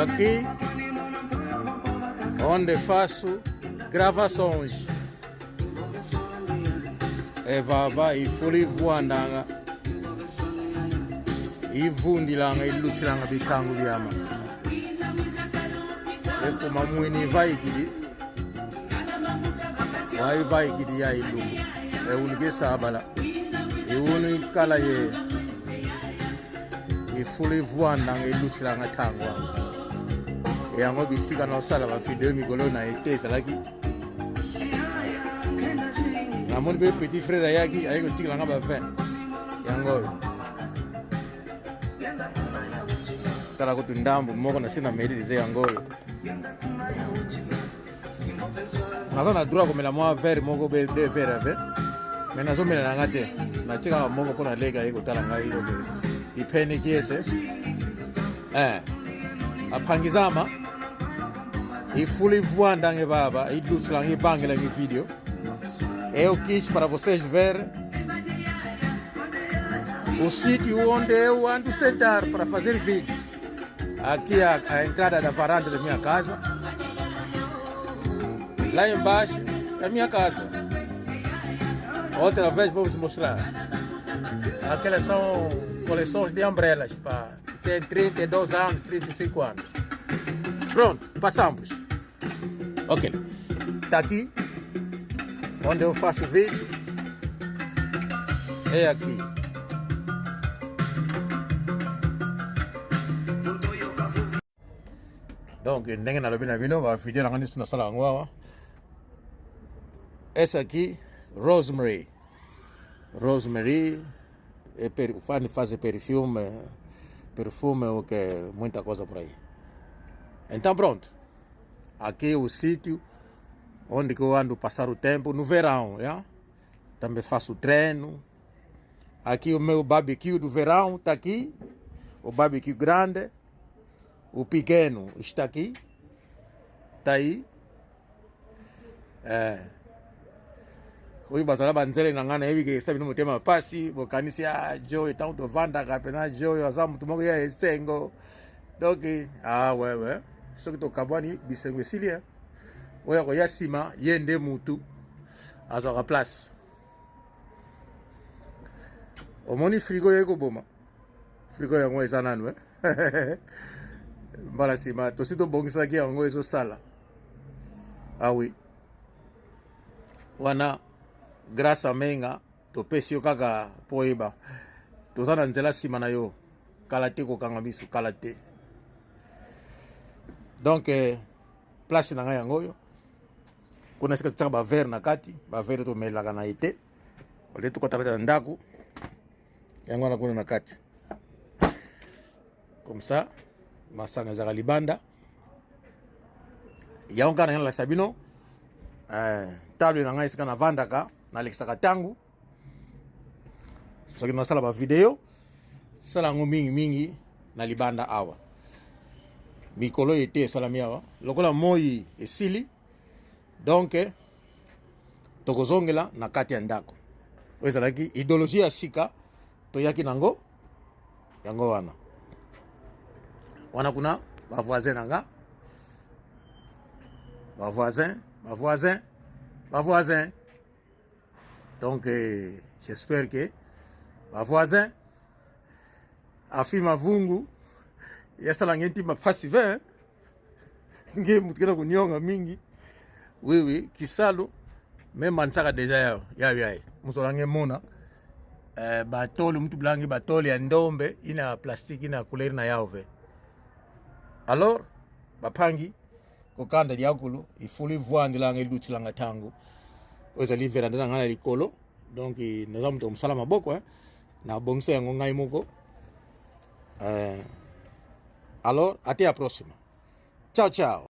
Aqui onde faço gravações. Evava ifuli vuandanga ivundilanga ilutilanga bikangu byama ekuma mwini vaikili waivaikili ya ilungu eunike sabala iunu ikala ye ifulu evwandanga elutilanga ntango yango yango bisika naosala bavideo mikolo na ete ezalaki namoni mpe petit frère ayaki aye kotikela nga ba 20 yango oyo tala kutu ndambo moko na se na meli eza yango oyo naza na droit komela mwa verre moko be deux verre ave me nazomela na nga te natie kaka moko mpo naleka ye kotala ngai oke ipheniki ese eh aphangizama ifula ivuanda nge baba ilutsila ngibangela ngevideo eu quis para vocês ver o sítio onde eu ando sentar para fazer vídeos. Aqui a, a entrada da varanda da minha casa. Lá embaixo é a minha casa. Outra vez vou vos mostrar. Aquelas são coleções de umbrellas. Pá. Tem 32 anos, 35 anos. Pronto, passamos. Ok. Está aqui onde eu faço vídeo. É aqui. Donc ndenge nalobi na bino ba video na nga nyonso nasala yango awa. Essa aqui rosemary. Rosemary é per, faz perfume, perfume o que muita coisa por aí. Então pronto. Aqui é o sítio onde que eu ando passar o tempo no verão, yeah? Também faço treino. Aqui o meu barbecue do verão está aqui. O barbecue grande. O pequeno está aqui. Está aí. Eh. oyo bazala banzele na ngai nayebi ke esala bino motema mpasi bokanisi ah, jo ntango tovandaka mpena jo oyo aza moto moko ya esengo donc ah, wewe soki tokabwani bisengo esili eh. oyo akoya nsima ye nde mutu azwaka place omoni frigo ye koboma frigo yango eza nanu eh? mbala nsima tosi tobongisaki yango ezosala ah oui wana grâce amenga topesi yo kaka mpo oyeba toza na nzela nsima na yo kala te kokanga miso kala te donc eh, place na ngai yango oyo kuna esika totiaka bavere na kati bavere tomelaka na ye te olie tokota na ndako yango wana kuna na kati comme ça masanga ezalaka libanda yango kaka na nalakisa bino eh, table na ngai esika navandaka nalekisaka ntango soki nasala bavideo sala yango mingi mingi na libanda awa mikolo ete esalami awa lokola moi esili donc tokozongela na kati ya ndako oyo ezalaki idéologie ya sika toyaki nango yango wana wana kuna bavoisin na nga bavoisin bavoisin bavoisin donc eh, j'espère que bavoisin afi mavungu yasala nge ntima mpasi ve nge mutu kena kunionga mingi oui oui kisalu me mansaka deja yayo yayo yaye musola nge mona eh, batole mutu bilangi batole ya ndombe ina plastique ina couleur na yao ve alors bapangi kokanda liakulu ifulu ivwandilanga ilutilanga tango oyo ezali veranda na ngai na likolo donc naza moto ya mosala maboko eh. nabongisa yango ngai moko eh, alors ate ya próxima ciao ciao.